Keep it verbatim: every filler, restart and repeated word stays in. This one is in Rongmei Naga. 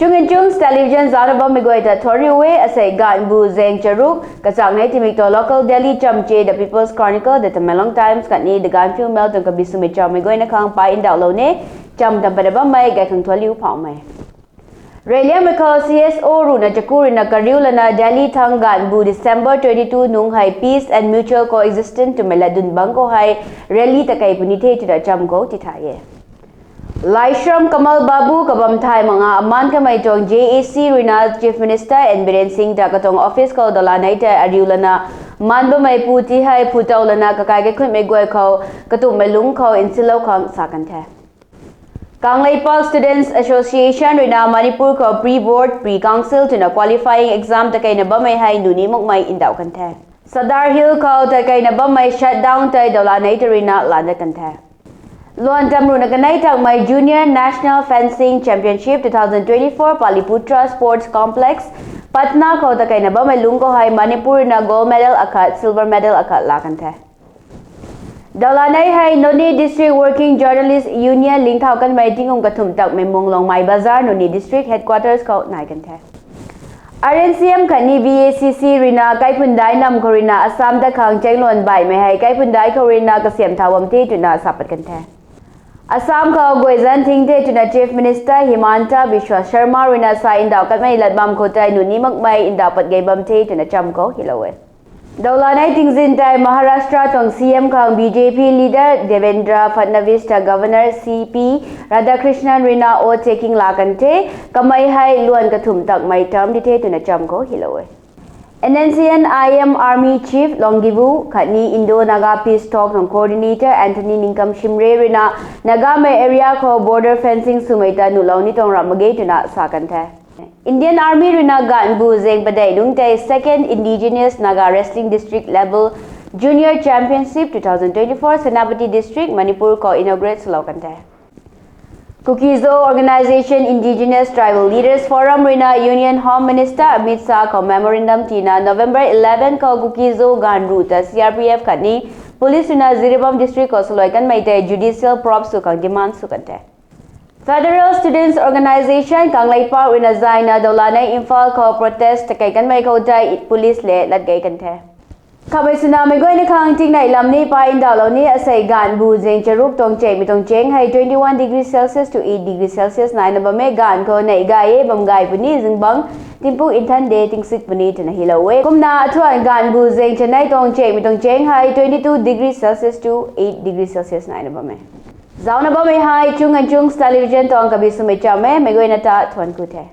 Chung and Chungs Television zaucna bammei guay ta thuanc riu e. Asei ganvbu zaeng charuk kachang nei timik tuang local daily chamv The People's Chronicle, The Tamenglong Times khatni The Gaanphiu Mail tuang kabi swmei chamv mei guayna khang pai ndauhlou ne. Chamv tam pana bammei gay khang thuanc liu phaumei. Reyliangmei khou C S O ruhna chaku ruina kariu lana Delhi thang ganvbu December twenty two nungc hei Peace and Mutual Coexistence twmei latdyn bangc khou hei rally takei puni the twna chamv khou tithay e. Laishram Kamal Babu kabam thay manga amaan kamei tuang J A C ruina Chief Minister N Biren Singh ta katuang office khou dawlanei tei ariu lana maan bammeipu ti hei phutow lana kakai kaikhunmei guay khou katumhmei lungc khou nsilou khang sa kan the. Kangleipak Students Association ruina Manipur khou pre-board, pre-council twna qualifying exam takeina bammei hei nuni makmei ndauh kan the. Sadar Hill khou takeina bammei shutdown tei dawlanei ta ruina lana kan the. Luan tam ruhna kanei takmei Junior National Fencing Championship two thousand twenty-four Paliputra Sports Complex, Patna khou takeina bammei lungc khou hei Manipur ruina gold medal akhat, silver medal akhat la kan the. Dawlanei hei Noney District Working Journalist Union lingthau kanmei tingkum kathumh takmei Munglongmai Bazar, Noney District Headquarters khou nai kan the. R N C M khatni V A C C ruina Kaiphundai nam khou ruina Assam ta khang chaengluan baihmei hei Kaiphundai khou ruina kasiam thau bam the twna sa pat kan the. Assam khou guay zanc thing the twna Chief Minister Himanta Biswa Sarma ruina sa ndauh kanmei lat bam khou tei nuni makmei ndauh pat gay bam the twna chamv khou hylou e. Dawlanei tingzin tei Maharashtra tuang C M khang B J P leader Devendra Fadnavis ta Governor C P Radhakrishnan ruina oath taking la kan the. Kamei hei luan kathumh takmei term di the twna chamv khou hylou e. N S C N I M Army Chief Longdibu khatni Indo-Naga Peace Talk tuang Coordinator Anthony Ningkam Shimray ruina Nagamei area khou border fencing swmei ta nuhlou ni tuang ramh mak ge twna sa kan the. Indian Army ruina ganvbu zaeng padeih nungc tei Second Indigenous Naga Wrestling District Level Junior Championship two thousand twenty-four Senapati District, Manipur khou inaugurate swlou kan the. Kuki-Zo Organisation Indigenous Tribal Leaders Forum ruina Union Home Minister Amit Shah khou memorandum tina November eleven khou Kuki-Zo gaanv ruh ta C R P F khatni police ruina Jiribam District khou swluai kanmei tei judicial probe sw khang demand sw kan the. Federal Students Organisation Kangleipak ruina zayna dawlanei Imphal khou protest takei kanmei khou tei police le lat gei kan the. Khamei swna meic guayna khang tingnei lam ni pai ndauhlou ni. Asei ganvbu zaeng charuk tuang chakmei tuang cheng hei twenty one degree Celsius to eight degree Celsius naina bam e. Gaanv khou neih gay e, bam gay puni, zingbangc tingpuk nthan de, tingsik puni twna hylou e. Kumna athuan ganvbu zaeng chanei tuang chakmei tuang cheng hei twenty two degree Celsius to eight degree Celsius naina bam e. Zaucna bammei hei Chung and Chungs Television tuang kabi swmei chamv e. Meic guayna ta thuanc ku the.